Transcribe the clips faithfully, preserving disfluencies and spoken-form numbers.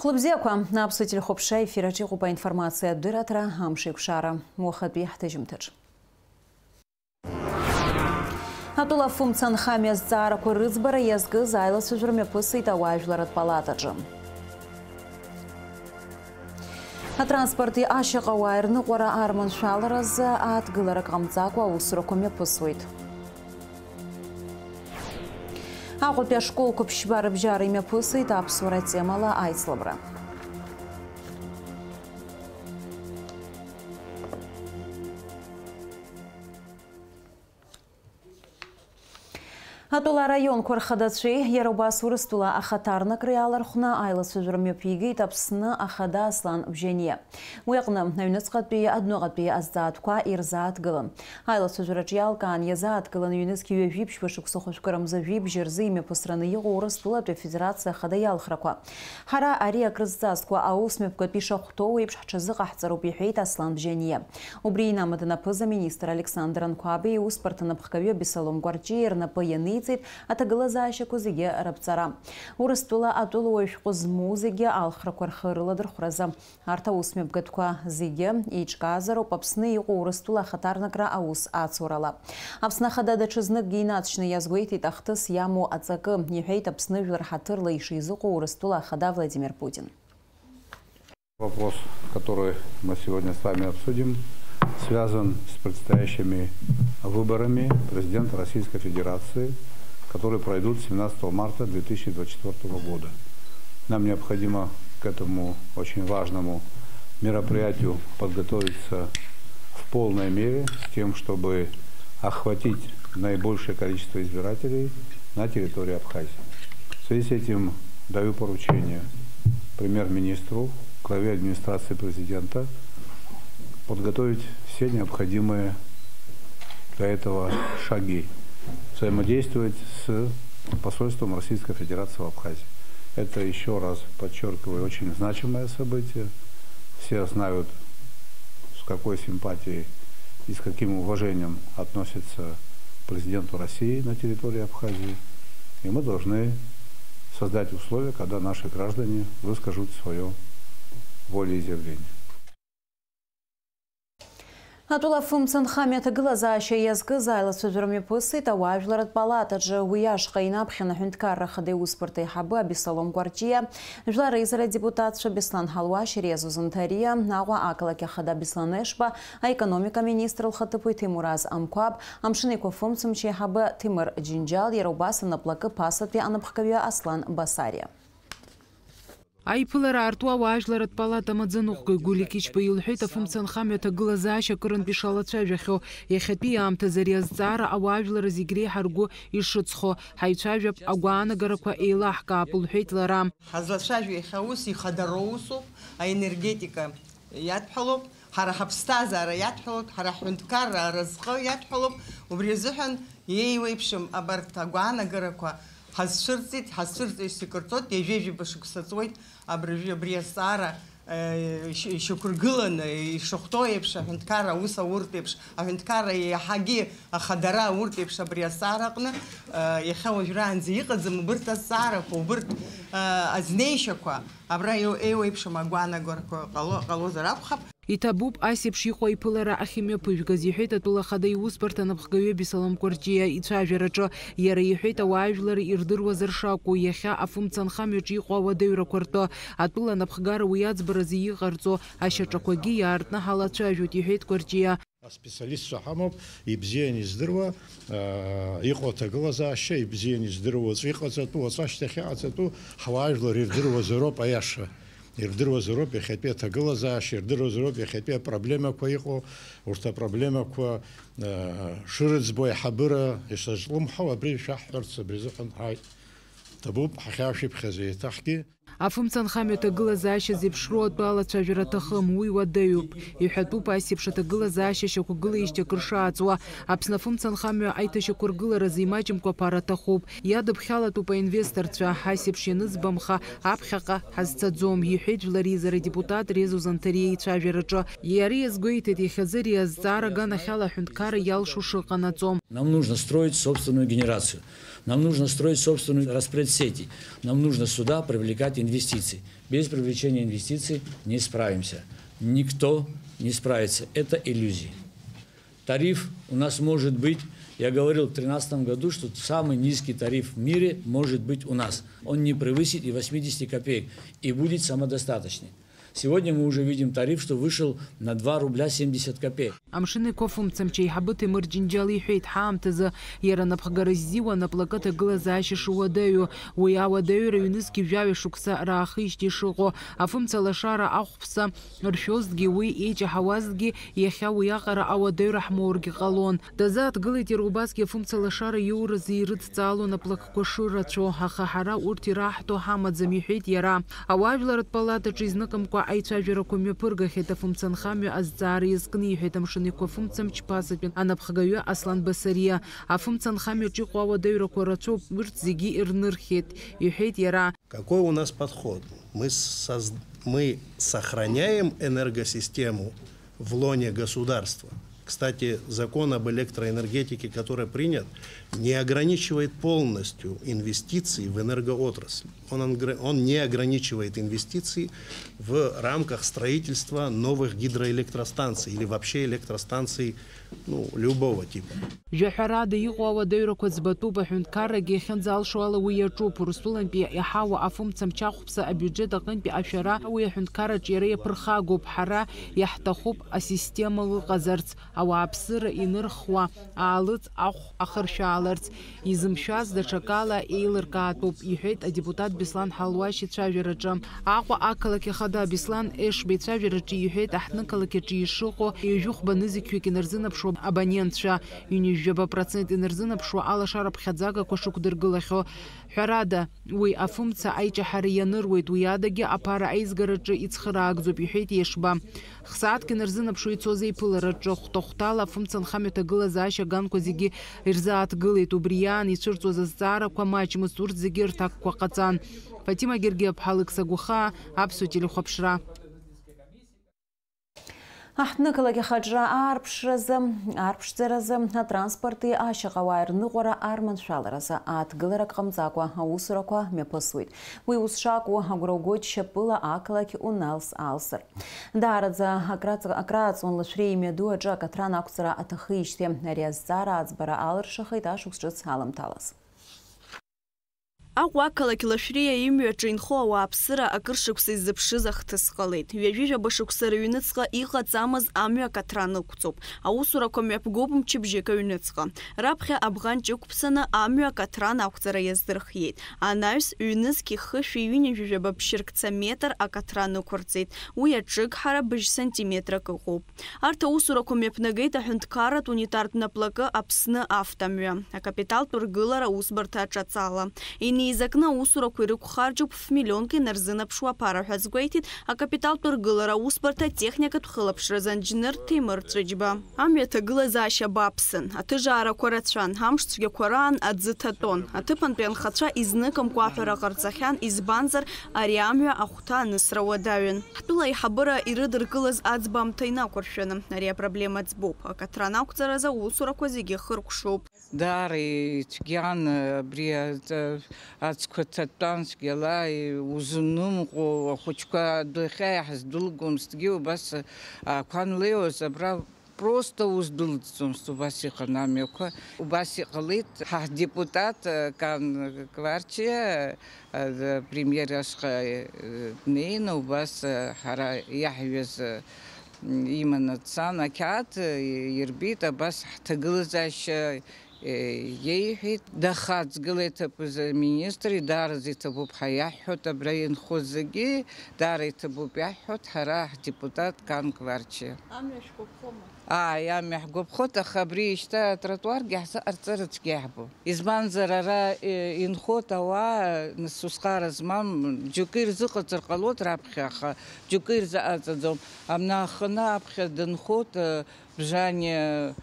Хәлыбзиақәа, аԥсуа телехәаԥшра ефир аҿы иҟоуп аинформациатә дырраҭара Амшеиқәшара. Уахатәи ҳҭыжьымҭаҿ. Атәыла афымцамхамҩа азҵаарақәа рыӡбара иазкыз аилацәажәара мҩаԥысит ауаажәларратә палатаҿы. Атранспорти ашьаҟауааи рныҟәара арманшәаларазы ааҭгыларак ҟамҵакәа аусурақәа мҩаԥысуеит. Аҟәатәи ашколқәа ԥшьба рыбжьара имҩаԥысит аԥсуара темала аицлабра. Атәыла араионқәа рхадацәеи иара убас Урыстәыла ахаҭарнакреи алархәны аилацәажәара мҩаԥигеит Аԥсны Ахада Аслан Бжьаниа. Уи аҟны аҩныҵҟатәи адәныҟатәи азҵаатәқәа ирзааҭгылан. Аилацәажәараҿы иалкаан иазааҭгылан ҩнызқь ҩажәи ԥшьба шықәса хәажәкырамза жәибжь рзы имҩаԥысраны иҟоу Урыстәылатәи Афедерациа Ахада иалхрақәа. Ҳара ари акрызҵазкуа аус мҩаԥгатәи шахәҭоу еиԥш ҳҽазыҟаҳҵароуп, иҳәеит Аслан Бжьаниа. Убри инамадан аԥыза-министр Александр Анқәаби иусбарҭа напхгаҩы Абессалом Кәарҷиа рнапы ианиҵеит аҭагылазаашьақәа зегьы раԥҵара. Урыстәыла атәылауаҩ шәҟәы змоу зегьы алхрақәа рхы рыладырхәразы. Арҭ аусмҩаԥгатәқәа зегьы еиҿкаазароуп Аԥсны иҟоу Урыстәыла ахаҭарнакра аус ацурала. Аԥсны Ахада даҽазныкгьы инаҵшьны иазгәеиҭеит ахҭыс иамоу аҵакы, иҳәеит Аԥсны жәлар ҳаҭырла ишизыҟоу Урыстәыла Ахада Владимир Путин. Вопрос, который мы сегодня с вами обсудим, связан с предстоящими выборами президента Российской Федерации, которые пройдут семнадцатого марта две тысячи двадцать четвёртого года. Нам необходимо к этому очень важному мероприятию подготовиться в полной мере с тем, чтобы охватить наибольшее количество избирателей на территории Абхазии. В связи с этим даю поручение премьер-министру, главе администрации президента подготовить все необходимые для этого шаги, взаимодействовать с посольством Российской Федерации в Абхазии. Это, еще раз подчеркиваю, очень значимое событие. Все знают, с какой симпатией и с каким уважением относится к президенту России на территории Абхазии. И мы должны создать условия, когда наши граждане выскажут свое волеизъявление. Атәыла афымцамхамҩа аҭагылазаашьа иазкыз аилацәажәара мҩаԥысит ауаажәларратә палатаҿы. Уи ашҟа инаԥхьан аҳәынҭқарра ахада иусбарҭа аиҳабы Абессалом Кәарҷиа, Жәлар Реизара адепутатцәа Беслан Ҳалуашь, Резо Занҭариа, Аҟәа ақалақь ахада Беслан Ешба, аекономика аминистр лхаҭыԥуаҩ Ҭемураз Амқәаб, Амшын Еиқәа афымцамч аиҳабы Ҭемыр Џьынџьал, иара убас анаплакы ԥасатәи анапхгаҩы Аслан Басариа. Аиԥылара аарту ауаажәларратә палата амаӡаныҟәгаҩ Гәлиа Қьычба илҳәеит афымцамхамҩа аҭагылазаашьа акырынтә ишалацәажәахьоу. Иахьатәи аамҭазы ари азҵаара ауаажәлар зегь реиҳа ргәы ишыҵхо. Ҳаицәажәап, агәаанагарақәа еилаҳкаап, лҳәеит лара. Ҳазлацәажәо иахьа аус ихадароу усуп, аенергетика иадҳәалоуп, ҳара ҳаԥсҭазаара иадҳәалоуп, ҳара ҳҳәынҭқарра аразҟы иадҳәалоуп, убри азыҳәан еиуеиԥшым абарҭ агәаанагарақәа ҳазцәырҵит, ҳазцәырҵуа исикырҵоит, ҩажәи жәаба шықәса ҵуеит, абри, абри азҵаара, э, ишь-, ишьақәыргыланы, ишахәҭоу еиԥш, аҳәынҭқарра аус ауртә еиԥш, аҳәынҭқарра еиҳагьы ахадара ауртә еиԥш абри азҵаара аҟны, э, иахьа уажәраанӡа иҟаӡам убырҭ азҵаарақәа, убырҭ, э, азнеишьақәа, абра еиу-, еиуеиԥшым агәаанагарақәа ҟало-, ҟалозар акәхап. Иҭабуп ас еиԥш иҟоу аиԥылара ахьымҩаԥыжәгаз, иҳәеит атәыла ахада иусбарҭа анапхгаҩы Беслан Кәарҷиа ицәажәараҿы. Иара иҳәеит, ауаажәлар ирдыруазар шакәу, иахьа афымцамхамҩаҿы иҟоу ауадаҩрақәа ртәы. Атәыла анапхгара уи аӡбаразы иҟарҵо ашьаҿақәагьы иаартны ҳалацәажәоит, иҳәеит Кәарҷиа. Аспециалистцәа ҳамоуп, ибзианы издыруа, аа, иҟоу аҭагылазаашьа, ибзианы издыруа уаҵәы иҟаҵатәу, уаҵәы ашьҭахь иҟаҵатәу, ҳауаажәлар ирдыруазароуп аиаша. Ирдыруазароуп иахьатәи аҭагылазаашьа, ирдыруазароуп иахьатәи апроблемақәа иҟоу, урҭ апроблемақәа, аа, шырыӡбо аиҳабыра ишазҿлымҳау абри шәаҳҳәарц абри азыҳәан ҳааит. Ҭабуп, ҳахьаашәыԥхьаз еиҭахгьы. Афымцамхамҩа аҭагылазаашьа зеиԥшроу атәы алацәажәара аҭахым, уи уадаҩуп. Иҳәатәуп ас еиԥш аҭагылазаашьа шьақәгылеижьҭеи акыр шааҵуа. Аԥсны афымцамхамҩа аиҭашьақәыргыларазы имаҷымкәа аԥара аҭахуп. Иадыԥхьалатәуп аинвесторцәа, ас еиԥш ианызбамха, аԥхьаҟа ҳазцаӡом, иҳәеит Жәлар Реизара адепутат Резо Занҭариа ицәажәараҿы. Иара иазгәеиҭеит, иахьазы ари азҵаара аганахьала аҳәынҭқарра иалшо шыҟанаҵо. Нам нужно строить собственную генерацию. Нам нужно строить собственную распредсети. Нам нужно сюда привлекать инвестиции. Без привлечения инвестиций не справимся. Никто не справится. Это иллюзии. Тариф у нас может быть, я говорил в тринадцатом году, что самый низкий тариф в мире может быть у нас. Он не превысит и восьмидесяти копеек и будет самодостаточный. Сегодня мы уже видим тариф, что вышел на два рубля семьдесят копеек. Амшын Еиқәа афымцамч аиҳабы Ҭемыр Џьынџьал иҳәеит, ҳаамҭазы иара напхгара ззиуа анаплакы аҭагылазаашьа шуадаҩу, уи ауадаҩра ҩнызқьи жәаҩа шықәса раахижьҭеи шыҟоу, афымца лашара ахәԥса ршәозҭгьы, уи еиҷаҳауазҭгьы, иахьа уиаҟара ауадаҩра ҳмоургьы ҟалон. Дазааҭгылеит иара убасгьы афымца лашара иоуразы ирыдҵаало анаплакқәа шырацәоу, аха ҳара урҭ ираҳҭо ҳамаӡам, иҳәеит иара. Ауаажәларратә палатаҿы изныкымкәа аицәажәарақәа мҩаԥыргахьеит афымцамч ахьӡ азҵаара иазкны, иҳәеит Амшын Еиқәа афымцамч ԥасатәи анапхгаҩы Аслан Басариа. Афымцамч ахьӡ иҟоу ауадаҩрақәа рацәоуп, урҭ зегьы ирнырхьеит, иҳәеит иара. Какой у нас подход? Мы соз-, мы сохраняем энергосистему в лоне государства. Кстати, закон об электроэнергетике, который принят, не ограничивает полностью инвестиции в энергоотрасль. Он ангр-, он не ограничивает инвестиции в рамках строительства новых гидроэлектростанций или вообще электростанций, ну, любого типа. Жәаҳәарада иҟоу ауадаҩрақәа ӡбатәуп, аҳәынҭқаррагьы иахьынӡалшо ала уи иаҿуп. Урыстәылантәи иаҳауа афымцамч ахәԥса абиуџьет аҟынтәи ашәара уи аҳәынҭқарраҿы иара иаԥырхагоуп. Ҳара иаҳҭахуп асистема ыҟазарц, ауааԥсыра инырхуа аалыҵ ахә ахыршәааларц, изымшәаз даҽакала еилыркаатәуп, иҳәеит адепутат Беслан Ҳалуашь ицәажәараҿы. Аҟәа ақалақь ахада Беслан Ешба ицәажәараҿы иҳәеит, аҳҭнықалақь аҿы ишыҟоу ҩажәи хәба нызқьҩык инарзынаԥшуа абонентцәа, ҩынҩажәаба процент инарзынаԥшуа алашара ԥхьаӡагақәа шықәдыргылахьоу. Ҳәарада, уи афымца аиҷаҳара ианыруеит, уи адагьы аԥара аизгараҿы ицхыраагӡоуп, иҳәеит Ешба. Хсааҭк инарзынаԥшуа ицоз еиԥылараҿы хәҭа-хәҭала афымца анхамҩа аҭагылазаашьа аганқәа зегьы ирзааҭгылеит. Убри аан ицәырҵуаз азҵаарақәа маҷмызт, урҭ зегьы рҭакқәа ҟаҵан. Фатима Гергиаԥҳа, Алықьса Гәахаа, Аԥсуа телехәаԥшра. Аҳҭнықалақь ахаҿра аарԥшразы, аарԥшӡаразы атранспорти ашьаҟауааи рныҟәара арманшәаларазы ааҭгыларак ҟамҵакәа аусурақәа мҩаԥысуеит. Уи ус шакәу агәра угоит шьапыла ақалақь уналс-аалсыр. Даараӡа акраҵ-, акрааҵуан Лашәриа имҩаду аҿы акаҭран ақәҵара аҭахижьҭеи. Ари азҵаара аӡбара алыршахеит ашықәс ҿыц аламҭалаз. Аҟәа ақалақь Лашәриа имҩаҿы инхо ауааԥсыра акыр шықәса иззыԥшыз ахҭыс ҟалеит. Ҩажәи жәаба шықәса рыҩныҵҟа иҟаҵамыз амҩа акаҭран ықәҵоуп. Аусурақәа мҩаԥгоуп мчыбжьык аҩныҵҟа. Раԥхьа абӷанҷ ықәԥсаны амҩа акаҭран ақәҵара иаздырхиеит. Анаҩс ҩнызқьи хышәи ҩынҩажәи жәаба ԥшьыркца метр акаҭран ықәырҵеит. Уи аҿыгҳара быжь сантиметрак ыҟоуп. Арҭ аусурақәа мҩаԥнагеит аҳәынҭқарратә унитартә наплакы Аԥсны автомҩа, акапиталтә ргылара аусбарҭа аҿаҵала. Инеизакны аусурақәа ирықәхарџьуп ф-миллионк инарзынаԥшуа аԥара ҳәа азгәеиҭеит акапиталтә ргылара аусбарҭа атехникатә хылаԥшразы анџьныр Ҭемыр Ҵәыџьба. Амҩа аҭагылазаашьа бааԥсын, аҭыжаарақәа рацәан, амш цәгьақәа раан аӡы ҭатәон. Аҭыԥантәи анхацәа изныкымкәа аҳәара ҟарҵахьан, избанзар, ари амҩа ахәҭа анысра уадаҩын. Ҳтәыла аиҳабыра ирыдыркылаз аӡбамҭа инақәыршәаны, ари апроблема ӡбоуп. Акаҭран ақәҵаразы аусурақәа зегьы хыркәшоуп. Даара ицәгьан абри аҵ-, аӡқәа ҭатәан цәгьала, узунымҟәо, ахәыҷқәа адәахьы иаҳздәылгомызҭгьы, убас ақәа анлеиуаз абра просто уздәылҵӡомызт, убас иҟан амҩақәа. Убас иҟалеит ҳа ҳдепутат, э, Кан Кварчиа, э, премиер ашҟа, э, днеины, убас, э, ҳара иаҳҩыз, э, иманы дцан, ақьаад, э, ирбеит, абас ҳҭагылазаашьа, э, иеиҳәеит. Дахаҵгылеит аԥыза-министр, даараӡа иҭабуп ҳәа иаҳҳәоит, абра инхо зегьы даара иҭабуп иаҳҳәоит, ҳара ҳдепутат Кан Кварчиа. Амҩа шәгәаԥхома? Ааи, амҩа ҳгәаԥхоит, аха абри шьҭа атротуаргьы ҳзыҟарҵар цәгьа иаҳбо. Избанзар, ара, э, инхоит ауаа, нас, ус хара змам, џьоукы ирзыҟаҵар ҟалоит раԥхьа, аха џьоукы ирзыҟаҵаӡом. Амна аханы аԥхьа дынхоит, э, Бжани, э,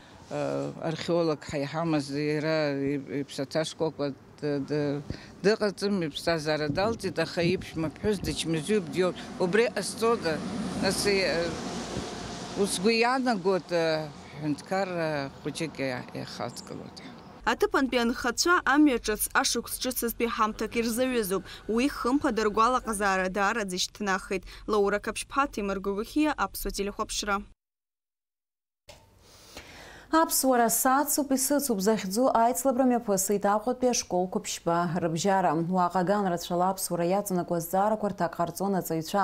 археолог ҳәа иҳамаз, иара и-, иԥсаҭа шкәакәа д-, д-, дыҟаӡам, иԥсҭазаара далҵит, аха иԥшәма ԥҳәыс дычмазаҩуп, диоуп. Убри ҟасҵода? Нас, э, усгәы иаанагоит, э, Аҳәынҭқарра хәыҷык иа-, иахаҵгылоит. Аҭыԥантәи анхацәа амҩа ҿыц ашықәс ҿыцызтәи ҳамҭак ирзаҩызоуп. Уи, хымԥада, ргәалаҟазаара даараӡа ишьҭнахит. Лаура Қаԥшьԥҳа, Ҭемыр Гогохиа, Аԥсуа телехәаԥшра. Аԥсуара сацуп, исыцуп захьӡу аицлабра мҩаԥысит Аҟәатәи ашколқәа ԥшьба рыбжьара. Уаҟа аганрацәала аԥсуара иаҵанакуа азҵаарақәа рҭак ҟарҵон аҵаҩцәа.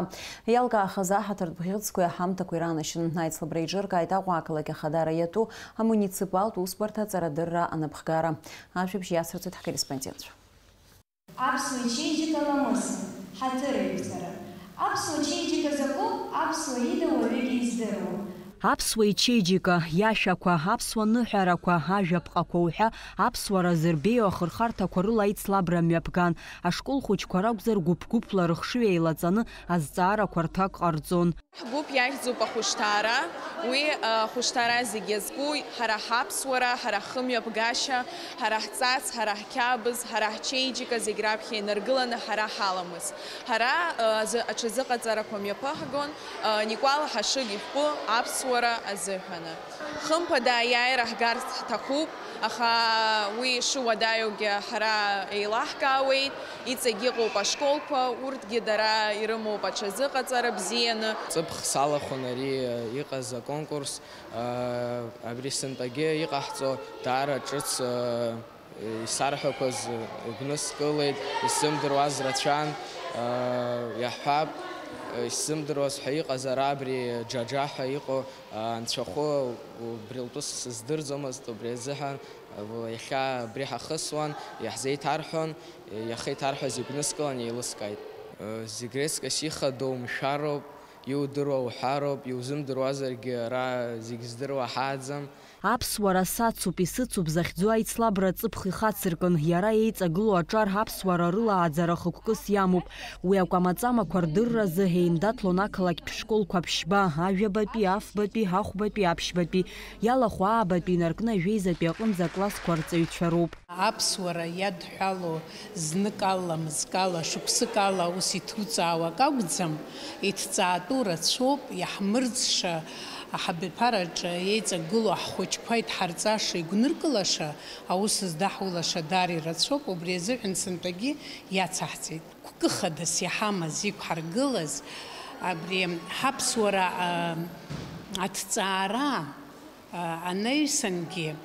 Иалкаахаз аҳаҭыртә бӷьыцқәеи аҳамҭақәеи ранашьан аицлабра еиҿыркааит Аҟәа ақалақь ахадара иатәу амуниципалтә усбарҭа аҵарадырра анапхгара. Ажәабжь иацырҵоит ҳкорреспондентцәа. Аԥсуа ичеиџьыка ламыс, ҳаҭырҩцара. Аԥсуа чеиџьыка закәу, аԥсуа ида уаҩыгьы издыруам. Аԥсуа ичеиџьыка, иашәақәа, аԥсуа ныҳәарақәа, ажәаԥҟақәа уҳәа аԥсуара зырбеиоу ахырхарҭақәа рыла аицлабра мҩаԥган. Ашкол хәыҷқәа ракәзар, гәыԥ-гәыԥла рыхшыҩ еилаҵаны азҵаарақәа рҭак ҟарҵон. Ҳгәыԥ иахьӡуп ахәышҭаара. Уи, а, ахәышҭаара зегь иазку ҳара ҳаԥсуара, ҳара ҳхымҩаԥгашьа, ҳара ҳҵас, ҳара ҳқьабз, ҳара ҳчеиџьыка зегь раԥхьа инаргыланы ҳара ҳаламыс. Ҳара, а, азы-, аҽазыҟаҵарақәа мҩаԥыҳгон, а, Никәала Ҳашыг ишәҟәы аԥсуара азыҳәаны. Хымԥада аиааира ҳгарц ҳҭахуп, аха уи шыуадаҩугьы ҳара еилаҳкаауеит. Иҵегь иҟоуп ашколқәа, урҭгьы дара ирымоуп аҽазыҟаҵара бзианы. Ҵыԥх салахәын ари иҟаз аконкурс. Абри сынтәагьы иҟаҳҵо даара ҿыц, исарҳәақәаз гәныскылеит, исзымдыруаз рацәан, иаҳҳәап, исзымдыруаз ҳәа иҟаз ара абри Џаџа ҳәа иҟоу анцәахәы убри лтәы сыздырӡомызт, убри азыҳәан иахьа абри ҳахысуан, иаҳзеиҭарҳәон, иаха иҭарҳәаз игәныскылан еилыскааит. Зегь реиҵкыс ихадоу мшәароуп, иудыруа уҳәароуп, иузымдыруазаргьы ара зегь здыруа ҳааӡам. Аԥсуара сацуп, исыцуп захьӡу аицлабра ҵыԥх ихацыркын, иара еиҵагылоу аҿар аԥсуара рылааӡара хықәкыс иамоуп. Уи акәамаҵамақәа рдырразы еимдаҭлон ақалақьтә школқәа ԥшьба, ажәабатәи, афбатәи, ахәбатәи, аԥшьбатәи, иалахәу аабатәи инаркны ажәеизатәи аҟынӡа аклассқәа рҵаҩцәа роуп. Аԥсуара иадҳәалоу зныкала, мызкала, шықәсыкала аус иҭуҵаауа акы акәӡам, иҭҵаатәу рацәоуп, иаҳмырӡша аҳабаԥараҿы еиҵагылоу ҳхәыҷқәа идҳарҵаша, игәныркылаша, аус здаҳулаша даара ирацәоуп, убри азыҳәан сынтәагьы иацаҳҵеит. Гәкы хадас иҳамаз, иқәҳаргылаз, абри ҳаԥсуара, а, аҭҵаара, а, анаҩсангьы,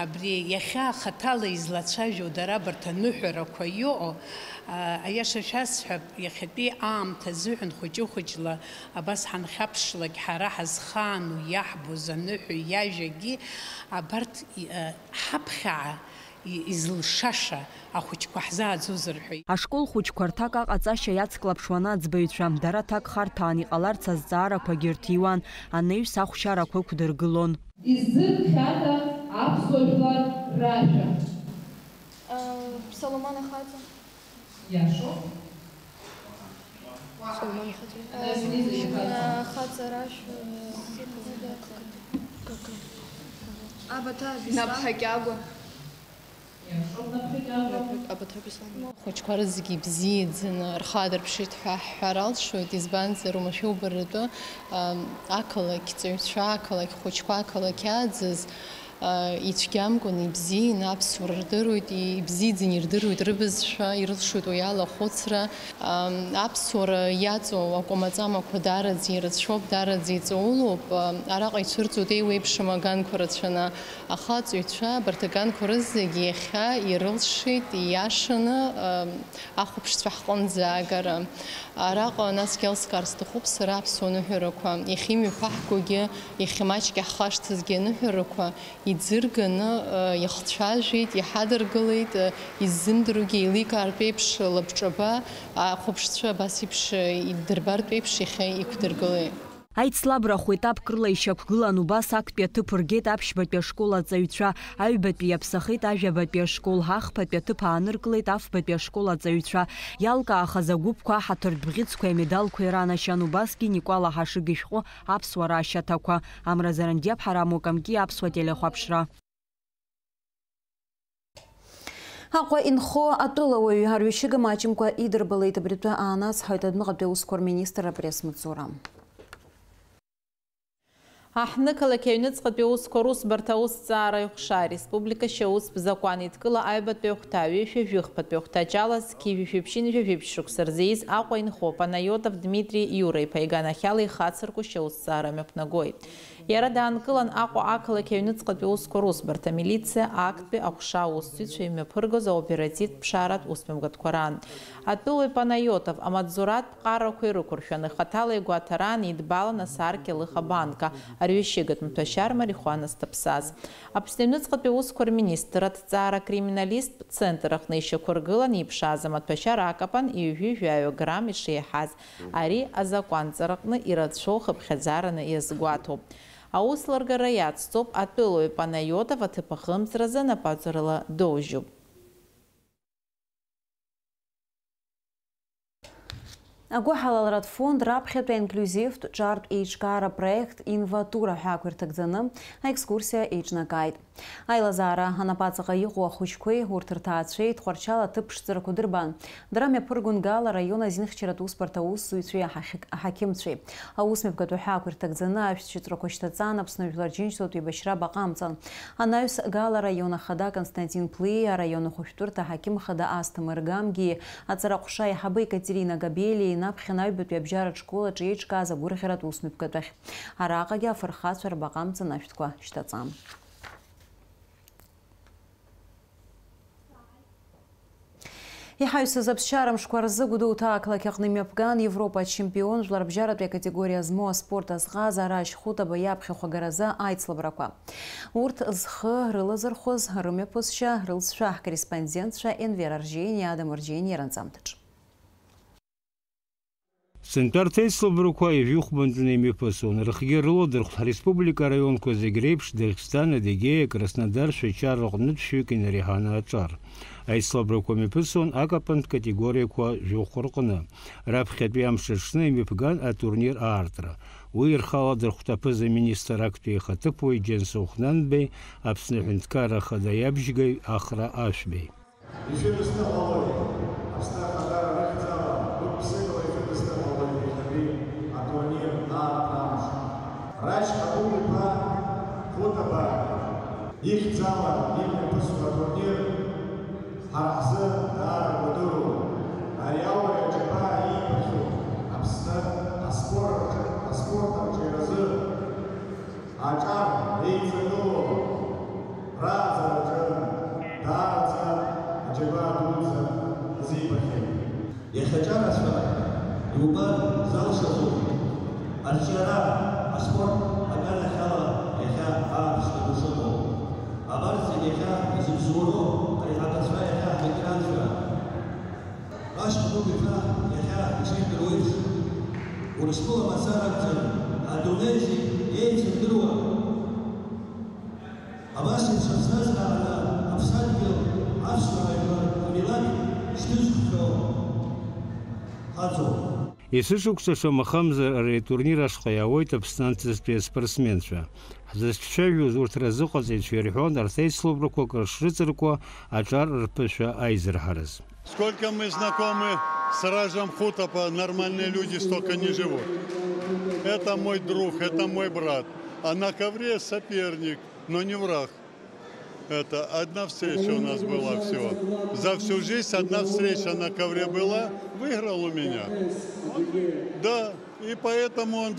абри иахьа хаҭала излацәажәо дара абарҭ аныҳәарақәа иҟоу, а, аиаша шәасҳәап, иахьатәи аамҭа азыҳәан хәыҷы-хәыҷла абас ҳанхьаԥшлак, ҳара ҳазхаану иаҳбоз аныҳәа иажәагьы абарҭ, и-, а, ҳаԥхьаҟа и-, изылшаша ахәыҷқәа ҳзааӡозар ҳәа. Ашкол хәыҷқәа рҭак аҟаҵашьа иацклаԥшуан аӡбаҩцәа, дара аҭак харҭәаан иҟаларц азҵаарақәагьы рҭиуан, анаҩс ахәшьарақәа ықәдыргылон. Иззыркхьада аԥсуа жәлар рашәа? Соломон ахаҵа. Иашоуп. Соломон ахаҵа. Э, Назмиза ихаҵа. Ахаҵа рашәа. Абаҭа Беслан. Наԥҳа Кьагәа. Иашоуп, Наԥҳа Кьагәа. Абаҭа Беслан. Ахәыҷқәа рызегьы ибзиаӡаны рхадырԥшит ҳәа ҳҳәар алшоит, избанзар, уамашәа убаратәы, ам, ақалақь ҵаҩцәа, ақалақь хәыҷқәа, ақалақь ааӡаз, а, ицәгьамкәан ибзианы аԥсуара рдыруеит, и-, ибзиаӡаны ирдыруеит рыбызшәа, ирылшоит уи ала ахәыцра. Ам, аԥсуара иаҵоу акәамаҵамақәа даараӡа ирацәоуп, даараӡа иҵаулоуп. Ам, араҟа ицәырҵуеит еиуеиԥшым аганқәа рацәаны. Ахаҵаҩцәа абарҭ аганқәа рызегь иахьа ирылшеит ииашаны, ам, ахәаԥшцәа ҳҟынӡа агара. Араҟа насгьы еилыскаар сҭахуп сара аԥсуа ныҳәарақәа, иахьа имҩаԥаҳгогьы, иахьа маҷк иаҳхашҭызгьы аныҳәарақәа иӡырганы, а, иахцәажәеит, иҳадыргылеит, а, иззымдыруагьы еиликаартә еиԥш лабҿаба, ахәаԥшцәа абас еиԥш иддырбартә еиԥш иахьа иқәдыргылеит. Аицлабра хә-етапк рыла ишьақәгылан убас актәи аҭыԥ ргеит аԥшьбатәи ашкол аҵаҩцәа, аҩбатәи иаԥсахеит ажәабатәи ашкол, ахԥатәи аҭыԥ ааныркылеит афбатәи ашкол аҵаҩцәа. Иалкаахаз агәыԥқәа аҳаҭыртә бӷьыцқәеи амедалқәеи ранашьан, убасгьы Никәала Ҳашыг ишәҟәы аԥсуара ашьаҭақәа. Амра Зарандиаԥҳа, Рамо Камки, Аԥсуа телехәаԥшра. Аҟәа инхо атәылауаҩ арҩышьыга маҷымкәа идырбалеит, абри атәы аанацҳаит адәныҟатәи аусқәа рминистр апресс-маҵзура. Аҳҭнықалақь аҩныҵҟатәи аусқәа русбарҭа аусҭҵаара аҟәша ареспублика шьаустә закәан еидкыла аҩбатәи ахәҭа, ҩышәи жәыхԥатәи ахәҭаҷ ала зқьи жәшәи ԥшьынҩажәи жәибжь шықәса рзы ииз Аҟәа инхо Панайотов Дмитри Иура-иԥа иганахьала ихацырку шьаустәҵаара мҩаԥнагоит. Иара даанкылан Аҟәа ақалақь аҩныҵҟатәи аусқәа русбарҭа, амилициа, актәи аҟәша аусзуҩцәа имҩаԥыргоз аоперативтә ԥшааратә усмҩаԥгатәқәа раан. Атәылаҩ Панайотов амаҵзуратә ԥҟарақәа ирықәыршәаны, хаҭала игәаҭараан идбалан асаркьа лыха банка, арҩашьыгатә маҭәашьар марихуанас даԥсаз. Аԥсны аҩныҵҟатәи аусқәа рминистр аҭҵаара акриминалисттә центр аҟны ишьақәыргылан иԥшааз амаҭәашьар акапан ҩажәи жәаҩа грамм ишеиҳаз, ари азакәанҵараҟны ирацәоу хыԥхьаӡараны иазгәаҭоуп. Аус ларгара иацҵоуп атәылаҩ Панайотов аҭыԥ ахымҵразы напаҵәрала доужьуп. Агәыҳалалратә фонд раԥхьатәи аинклиузивтә ҿартә еиҿкаара проект Инватура ҳәа ақәирҭагӡаны аекскурсиа еиҿнакааит. Аилазаара анапаҵаҟа иҟоу ахәыҷқәеи урҭ рҭаацәеи Тҟәарчал аҭыԥ ԥшӡарақәа дырбан. Дара мҩаԥыргон Гала араион азинхьчаратә усбарҭа аусзуҩцәеи аҳахьк-, аҳақьымцәеи. Аус мҩаԥгатәы ҳәа ақәирҭагӡаны ашәҭ шьыҵәрақәа шьҭаҵан, Аԥсны жәлар џьынџьтәылатә еибашьра абаҟа амҵан. Анаҩс Гала араион ахада Константин Плиеи араион ахәышәтәырҭа аҳақьым хада Асҭамыр Гамгиеи аҵара ҟәша аиҳабы Екатерина Габелиеи инаԥхьан аҩбатәи абжьаратә школ аҿы еиҿкааз агәырӷьаратә усмҩаԥгатәахь. Араҟагьы афырхацәа рбаҟа амҵан ашәҭқәа шьҭаҵан. Иҳаҩсыз аԥсшьара мшқәа рзы Гәдоуҭа ақалақь аҟны имҩаԥган Европа ачемпион жәларбжьаратәи акатегориа змоу аспорт азҟаза Рашь Хәытаба иаԥхьахә агаразы аицлабрақәа. Урҭ зхы рылазырхәыз рымҩаԥысшьа рылҵшәа ҳкорреспондентцәа Енвер Аржьениа, Адам Аржьениа ранҵамҭаҿ. Сынтәа арҭ аицлабрақәа ҩажәихәбантәны имҩаԥысон, рыхгьы рыладырхәт ҳреспублика араионқәа зегь реиԥш, Дагестан, Адыгеиа, Краснодар, Шәачар рҟнытә шәҩык инареиҳаны аҿар. Аицлабрақәа мҩаԥысон акапантә категориақәа жәохә рҟны. Раԥхьатәи амш аҽны имҩаԥган атурнир аартра. Уи ирхаладырхәт аԥыза-министр актәи ихаҭыԥуаҩ Џьансыхә Нанбеи, Аԥсны аҳәынҭқарра ахада иабжьгаҩ Ахра Ашәбеи. Ишәыдысныҳәалоит, Аԥсны Ахадара рыхьӡала гәык-ԥсыкала ишәыдысныҳәалоит иахьатәи атурнир аартра амш. Рашь Хабыгә-иԥа Хәытаба ихьӡала имҩаԥысуа атурнир ҳара ҳзы даара гәадыруан. Ари ауаҩ аџьабаа иибахьоу Аԥсны аспорт аҿы, аспорт арҿиаразы аҿар еиҵагылоу рааӡараҿы даараӡа аџьабаа дуӡӡа азибахьеит. Иахьа аҿарацәа иубар залшаӡом. Арҿиара, аспорт аганахьала иахьа ааԥшьҭақәа шыҟоу. Абарҭ зегьы иахьа изыбзоуроу ари ҳаҭацәа, иахьа ҳветеранцәа. Рашь Хабыгә-иԥа иахьа иҽижәдыруеиԥш, Урыстәыла мацара акәӡам, адунеи зегь еицырдыруа, абас еиԥш аԥсҭазаара, аԥсадгьыл, аԥсуаа жәлар, амилаҭ шьҭызххьоу ҳаӡоуп. Есышықәса шамахамзар ари атурнир ашҟа иаауеит Аԥсны анҭыҵтәи аспортсменцәа. Ҳзыцәцәажәоз урҭ разыҟаҵаҩцәа ирҳәон арҭ аицлабрақәа акрышрыҵаркуа аҿар рԥышәа аизырҳараз. Сколько мы знакомы с Ражем Хутопа, нормальные люди столько не живут. Это мой друг, это мой брат. А на ковре соперник, но не враг. Это одна встреча у нас была всего. За всю жизнь одна встреча на ковре была, выиграл у меня. Да, и поэтому он,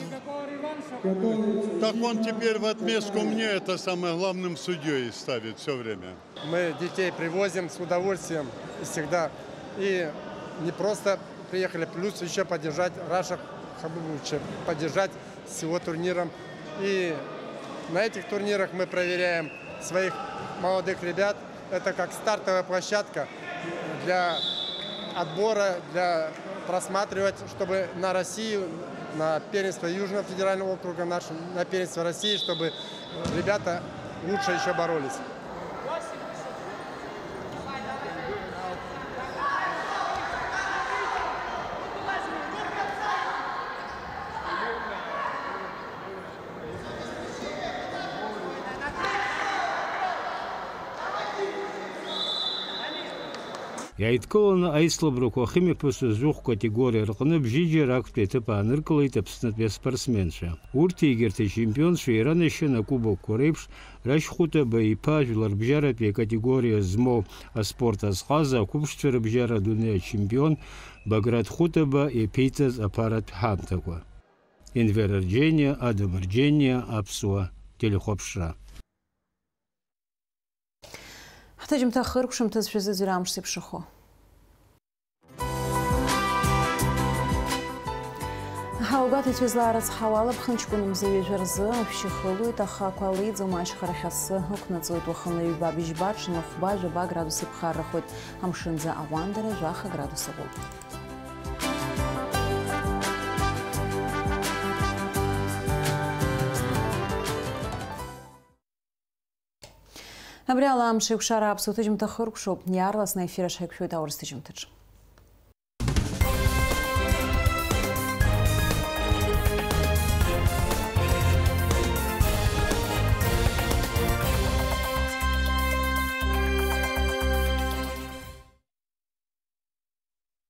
так он теперь в отместку мне это самое главным судьей ставит всё время. Мы детей привозим с удовольствием и всегда. И не просто приехали, плюс ещё поддержать Раша Хабибовича, поддержать с его турниром. И на этих турнирах мы проверяем своих молодых ребят. Это как стартовая площадка для отбора, для просматривать, чтобы на Россию, на первенство Южного федерального округа, наш, на первенство России, чтобы ребята лучше ещё боролись. Иааидкыланы аицлабрақәа ахьымҩаԥысуаз жәохә категориа рҟны бжьыџьара актәи аҭыԥ ааныркылеит Аԥснытәи аспортсменцәа. Урҭ егьырҭ ачемпионцәа иранашьан акубокқәа реиԥш Рашь Хәытаба иԥа жәларбжьаратәи акатегориа змоу аспорт азҟаза ақәыԥшцәа рыбжьара адунеи ачемпион Баграт Хәытаба иаԥиҵаз аԥаратә ҳамҭақәа. Енвер Арџьениа, Адам Арџьениа, Аԥсуа телехәаԥшра. Ҳҭыжьымҭа хыркәшамҭаз шәазыӡырҩ амш зеиԥшрахо. Ҳаугәаҭацәа излаарыцҳауа ала, ԥхынҷкәын мза ҩажәа рзы ашәшьы хылоит, аха ақәа леиӡом, ашьхарахь асы ықәнаҵоит, уахынла ҩба быжьба, ҽынла хәба, жәаба градус иԥхаррахоит, амшынӡы аҟәандара жәаха градус ыҟоуп. Абри ала амш еиқәшара аԥсуа ҭыжьымҭа хыркәшоуп, иаарласны аефир аҿы ҳаиқәшәоит аурыс ҭыжьымҭаҿы.